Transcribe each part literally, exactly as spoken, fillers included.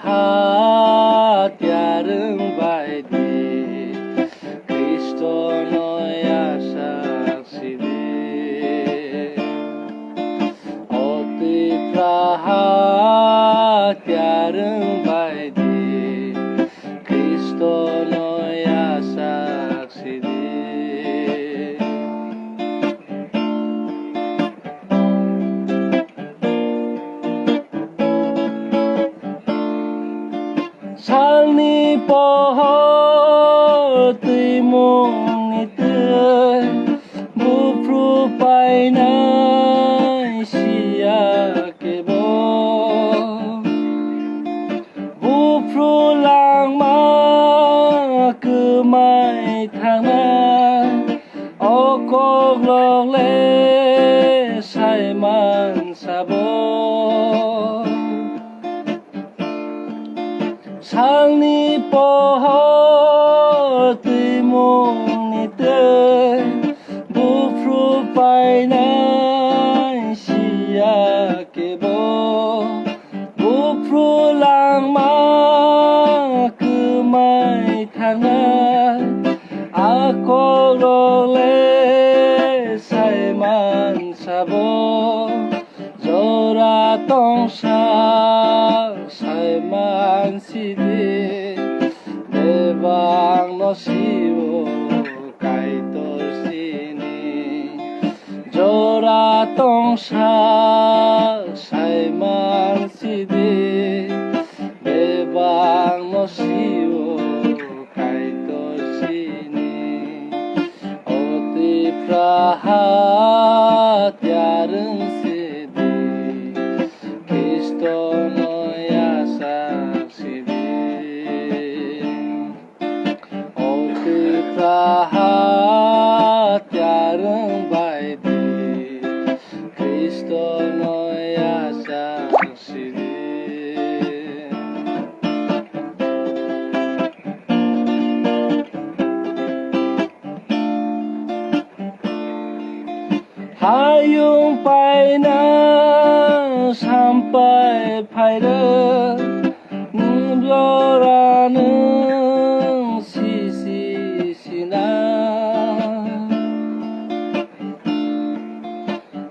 Hatya rwng bai di, Khristono yasak sidi. O twi pra hatya rwng bai di, Khristono yasak sidi. Salni pohor twimungni twi, buphru painai siya kebo. Buphru langma kwmai thangna, o koklok le saiman sabo. Salni pohor twimungni twi, buphru painai siya kebo. Buphru langma kwmai thangna, a koklok le saiman sabo. Jora tongsa saiman sidi, bebak no sio Kaitor sini. Jora tongsa saiman sidi, bebak no sio Kaitor sini. O twi pra hatya rwng sidi, Khristono yasak sidi. O twi pra hatya rwng bai di, Khristono yasak sidi. Hayung paina sampai phairwk, nwng jora nwng sisi sina.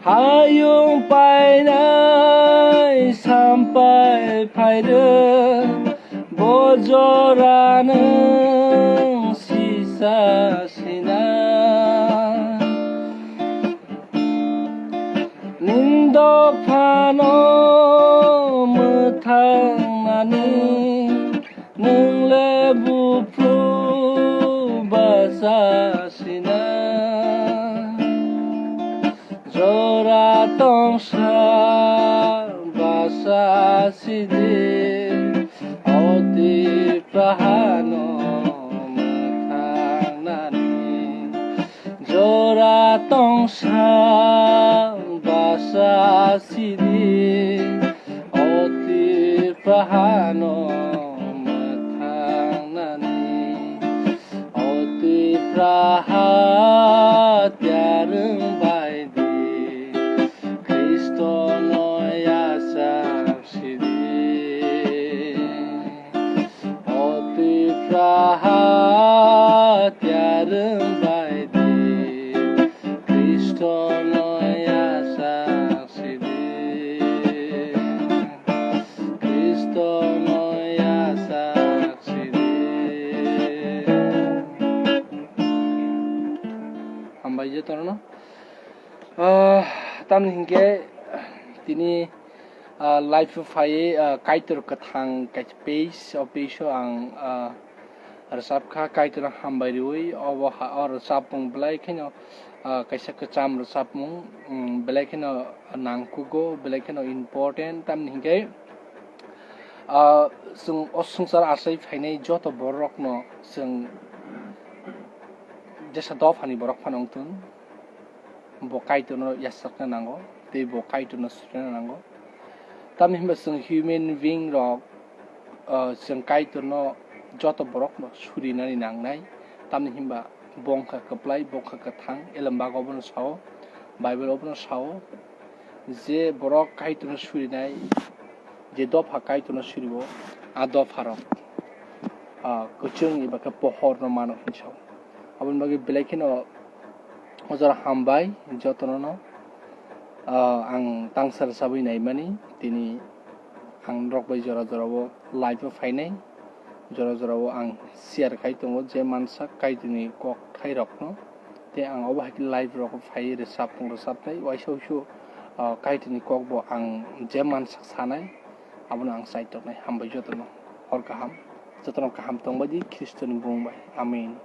Hayung painai sampai phairwk, bo jora nwng sisa sina. Nindok phano mwthangnani, nwng le buphru basa sina. Jora tongsa basa sidi, o twi prahano mwthangnani. Jora tongsa basa sidi, o twi prahano mwthangnani. O twi praha tiyarwng bai di, Khristono yachak sidi. O twi praha tiyarwng bai di, Khristono yachak sidi. Khristono yachak sidi. Hambai jotono. Ah, tamni hinkhe tini, ah, live o phaiwi, ah, Kaitor kwthang kaisa page, o page o ang, ah, rwchapkha, Kaitorno hambai rwui, obo ha, o rwchapmung belai kheno, ah, kaisa kwcham rwchapmung, um, belai kheno nangkukgo, belai kheno important, tamni hinkhe, ah, chwng o swngchar achai phainai joto bororokno chwng jesa dophani borok phano wngthun. Bo Kaitorno yachakna nango, tei bo Kaitorno surina nango. Tamni hinba chwng human being rok, ah, chwng Kaitorno joto borokno surinani nangnai. Tamni hinba bo wngkha kwplai, bo wngkha kwthang, Elembago bono sao, Bible o bono sao, je borok Kaitorno surinai, je dopha Kaitorno suribo, a dopharok, ah, kwchwng eba khe pohorno mano hinwi sao. Aboni bagwi belai kheno o jora hambai jotono no, ah, ang tangsa rwchabwi naimani, tini ang norok bai jora jorao live o phainai, jora jorao ang share khai tongo je mansa Kaitorni kokthairokno, tei ang obo hai khe live rok phaiwi rwchap tong rwchapnai, waisa uisu, ah, Kaitorni kokbo ang je mansa sanai, abono ang chai tongnai. Hambai jotono, hor kaham, jotono kaham tongbai di Khristoni bumung bai. Amen.